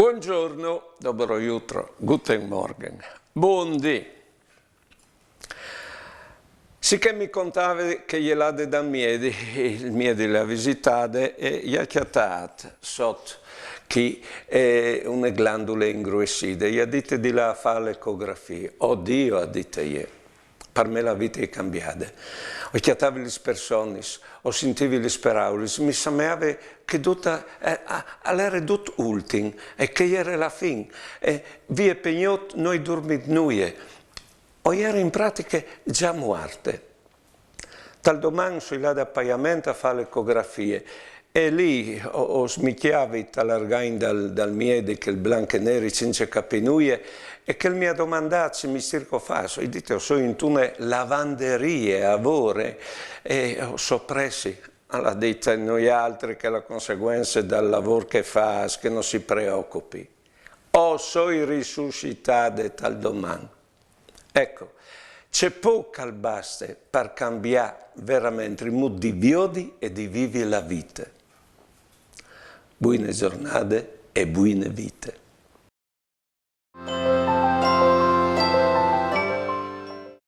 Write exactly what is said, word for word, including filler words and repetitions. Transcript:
Buongiorno, dobro jutro, guten Morgen, buondì. Sicché mi contave che je lade dal miedi, il miedi le à visitade e i à cjatât sot chi, eh, une glandule ingruesside. I à dite di lâ a fâ l'ecografie. Oddio, à dite jê, par me la vite e je cambiade. O cjatavi lis personis, o sintivi lis peraulis, mi sameave che dut, eh, al ere dut ultin, e che e jere la fin, e vie pe gnot no ai durmît nuie. O jere in pratiche za muarte. Tal doman o soi lade a Paiament a fâ l'ecografie, e li o, o smicjavi tal argagn dal, dal miedi, chel blanc e neri, cence capî nuie, e chel mi à domandât ce mistîr che o fâs. O ai dite, o soi intune lavanderie a vore, e o sopressi. Al à dite, no je altri che la conseguence dal lavôr che o fâs, che no si preocupi. O soi risuscitade tal doman. Eco, ce pôc al baste par cambiâ verementri il mût di viodi e di vivi la vite. Buine zornade e buine vite.